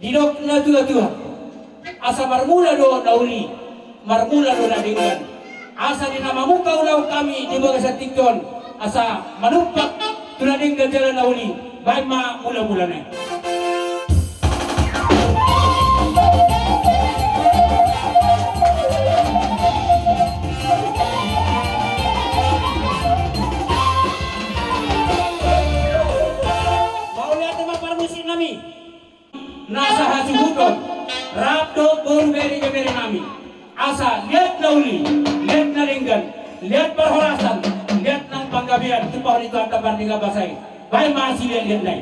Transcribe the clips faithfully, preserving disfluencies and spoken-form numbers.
Didok natuatua, asa marmula do na uli, marmula do na denggan. Asa di na mamungka ulaon hami di bagasan tingki on, asa manumpak tu na denggan jala na uli, baen ma mulamulana i. Mauliate ma parmusik nami. Na sahasuhuton, rap dohot boru, bere, ibebere nami. Asa liat na uli, liat na denggan, liat parhorasan, liat nang panggabean, tumpahon ni Tuhanta Pardenggan Basa i. Baen ma siliatliatna i.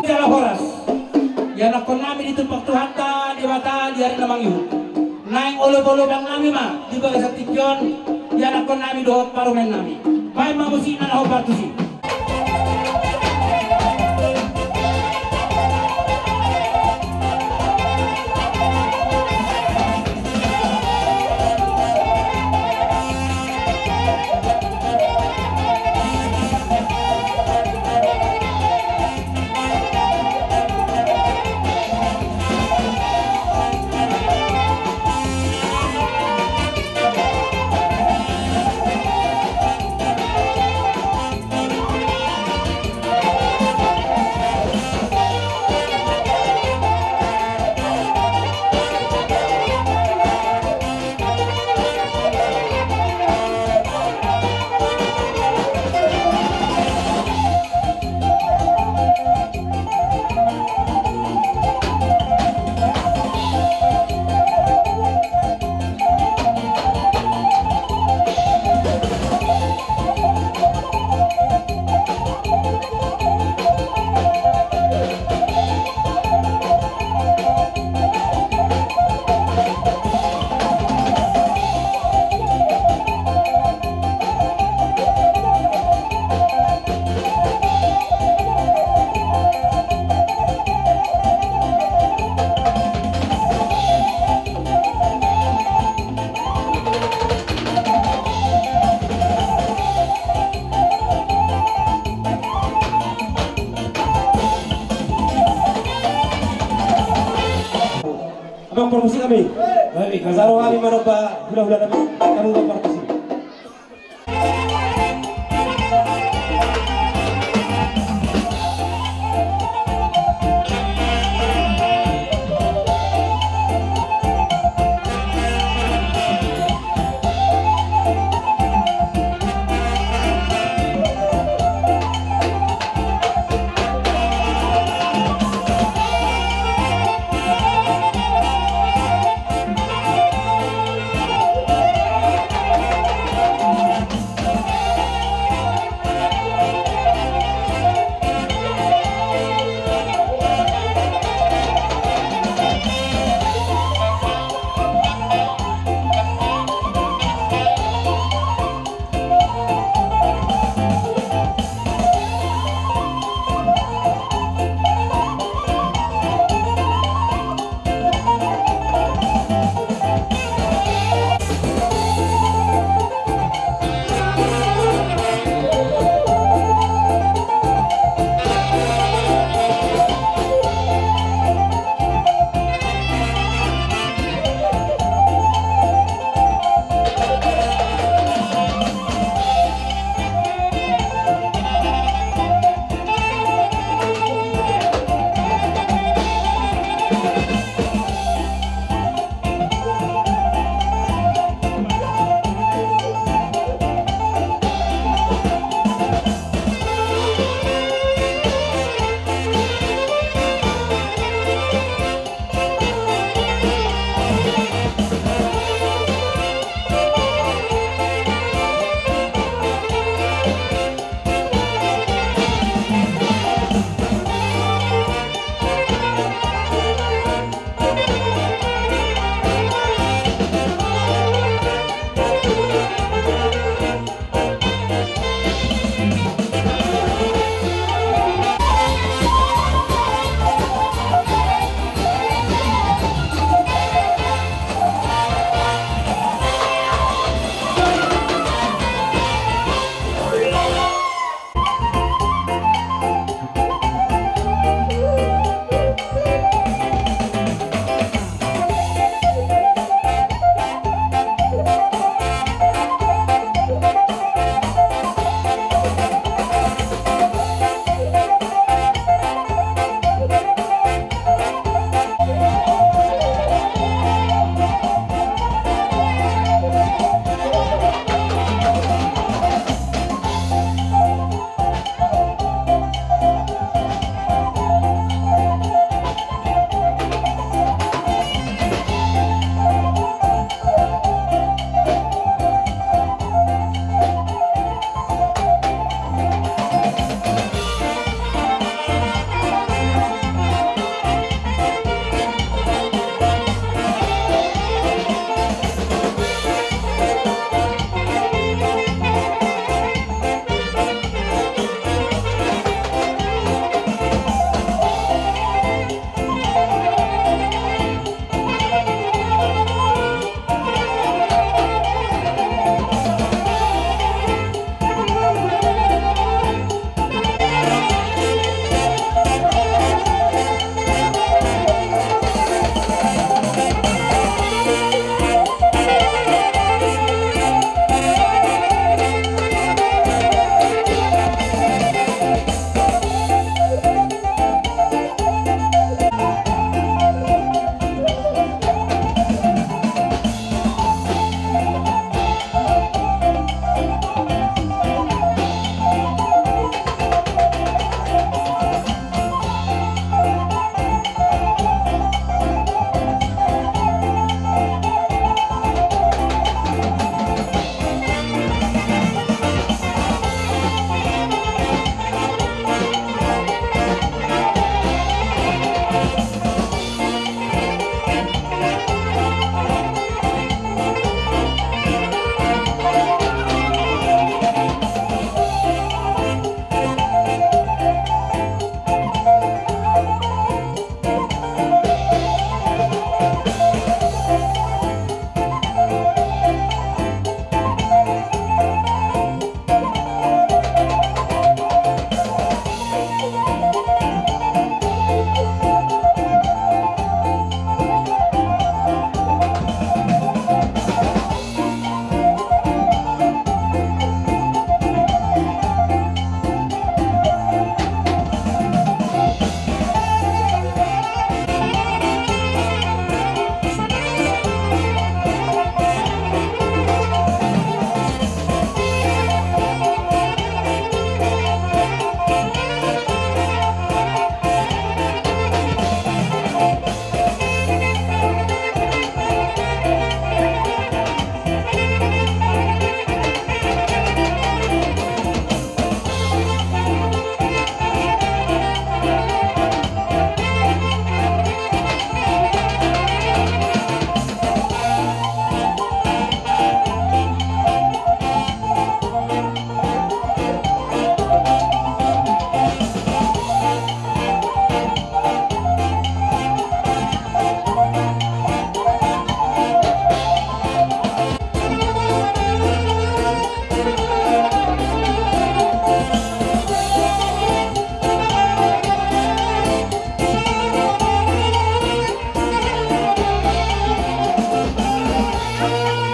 Jala horas. Ianakkon nami ditumpak Tuhanta Debata di ari na mangihut. Naeng olopolopang nami ma di bagasan tingki on ianakkon nami dohot parumaen nami. Baen ma musikna na hombar tusi. Abang, parmusik nami. Baik, na ro hami manomba hulahula nami, hamu ma parmusik.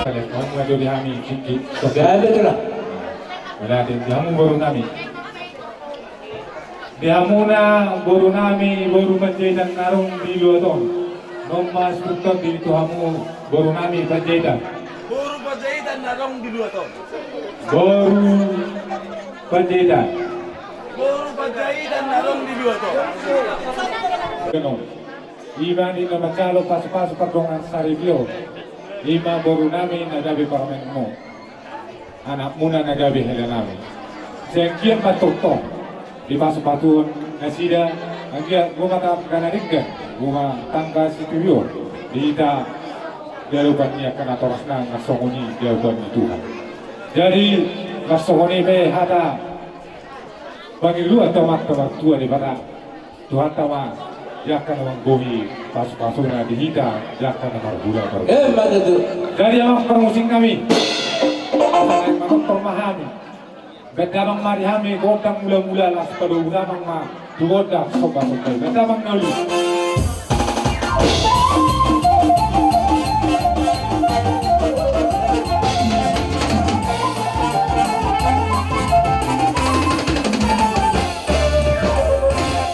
Kalian mau nggak jadi kami, Singki? Gabe tu lah. Mauliate di hamu boru nami. Di hamuna boru nami, boru Panjaitan na adong di luat on. Nunga sipungkap di tu hamu boru nami Panjaitan. Boru Panjaitan na adong di luat on. Boru Panjaitan. Boru Panjaitan na adong di luat on. Ima di na manjalo pasu-pasu pardongan saripe on. Ima boru nami na gabe parumaenmu. Anakmuna na gabe hela nami. Sai anggiat ma tongtong dipasu-pasuhon nasida, anggiat ro ma tangga na denggan, ro ma tangga situjuon. Di hita di adopan ni angka natorasna, nunga songon i di adopan ni Tuhan. Jadi, nunga songon i pe hata pangidoan tu Amanta Martua Debata. Tuhanta ma angka na manggohi pasu-pasuna di hita, angka na marhula marhula. Emma tutu. Jadi amang parmusik nami, asa naeng manortor ma hami. Baen damang ma di hami gondang mula-mula, laos padomu damang ma tu gondang somba-somba i. Baen damang na uli.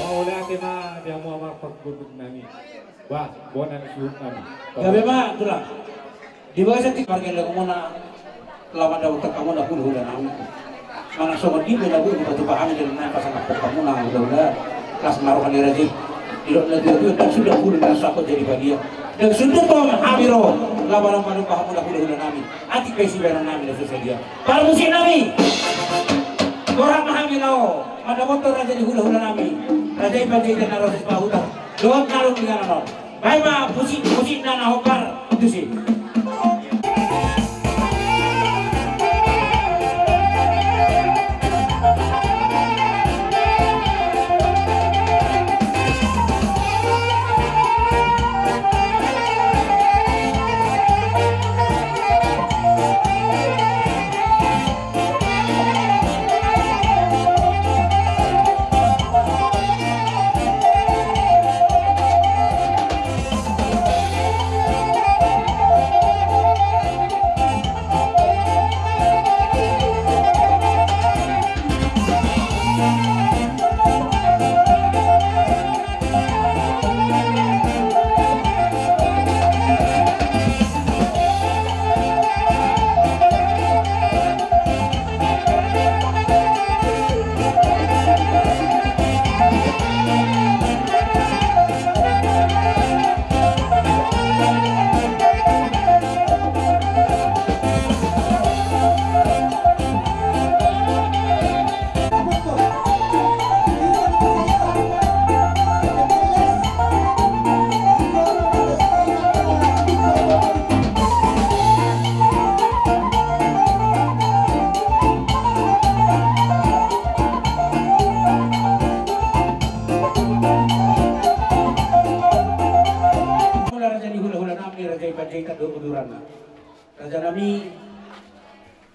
Mauliate ma di hamu amang pargondang nami. Bah, bona ni suhut nami. Gabe ma, Tulang. Di bagasan tingki marga ni lagumuna, laho mandapothon hamuna hula-hula nami. Manang songon dia pe na boi dipatupa hami dalan nami pasangaphon hamuna hula-hula. Las ma roha ni raja i. Didok na tua-tua, ndang suda hula na so angkon jadi badia. Ndang suda tong hami ro laho mandapothon hamuna hula-hula nami. Atik pe sibahenon nami na so sadia. Parmusik nami, borhat ma hami laho mandapothon raja ni hula-hula nami, raja i Panjaitan na ro sipahutar dohot na adong di inganan on. Baen ma musik, musikna na hombar tusi. Mula raja ni hula-hula nami, raja i Panjaitan do uduranna. Raja nami,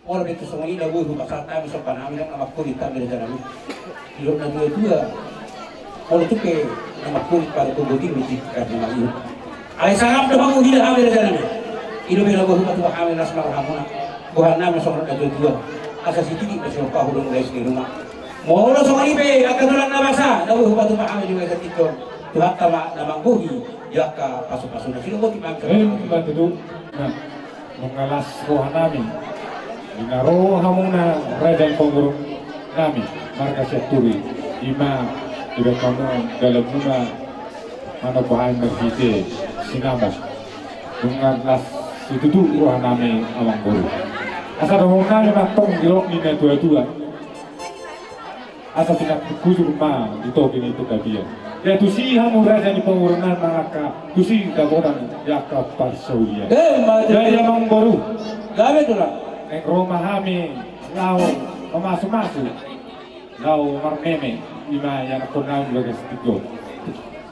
molo pintor songon i na boi hupasahat hami somba nami, ndang na mangkulit hami raja nami. Didok na tua-tua, molo tung pe na mangkulit pada tubu di mujik kan di mangihut. Alai sangap do hamu hila hami raja nami. I do pe na boi hupatupa hami, las ma rohamuna. Boha nami songon na tua-tua. Asa sititik ma sinompa hudon gais ni ruma. Molo songon i pe angka tulang na basa, na boi hupatupa hami di bagasan tingki on. Tuhanta ma na manggohi di angka pasu-pasuna. Silo boti bangsa. Emma tutu. Nah, nunga las roha nami di na ro hamuna raja ni pamoruon nami marga Sianturi. Ima dibaen hamu dalanmuna manomba hami marhite sinamot. Nunga las situtu roha nami amang boru. Asa dohonon nami ma tong didok ni na tua-tua. Asa pinantik hujur ma di topi ni Petapian. Ia tusi hamu raja ni pamoruon nami mangalangka tusi dapotan di angka parsaulian. Emma tutu. Jadi amang boru. Gabe, Tulang. Naeng ro ma hami laho mamasu-masu, laho marmeme, ima ianakhon nami di bagasan tingki on.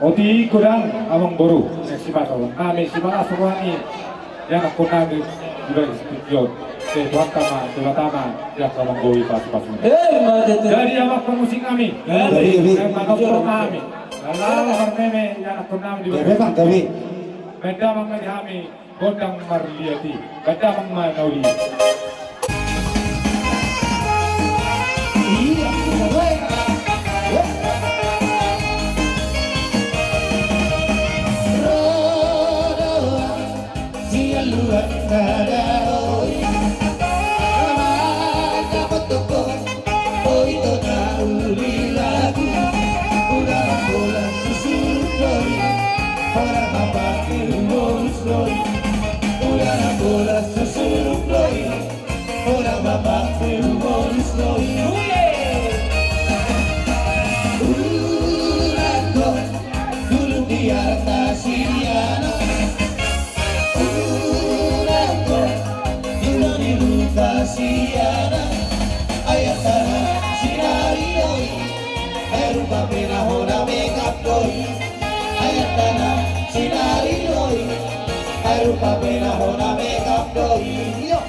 Otik godang amang boru, naeng sipasahaton nami, sipalas roha ni ianakhon nami di bagasan tingki on. Sai Tuhanta ma, Debata ma, di angka manggohi pasu-pasuna. Emma tutu. Jadi amang parmusik nami. Gabe. Gabe. Naeng manortor ma hami. Laho marmeme ianakhon nami di bagasan tingki on. Gabe, Bang, gabe. Baen damang ma di hami. Gondang marliat i, gondang ma na uli. Ia, ro do au sian luat na daoh i. Mangapotopot, oi, ito na uli lagu. Uda na bolas susur do i, holan mapake ulos do i. Uda na bolas susur do i, holan mapake ulos do i. Ulang ko, dulu biar ta siana. Ulang ko, dulu di luka siana. Ayat tana sinari do i, ai rupa pe na hona mekap do i. Ayat tana sinari do i, ai rupa pe na hona mekap do i. Yo.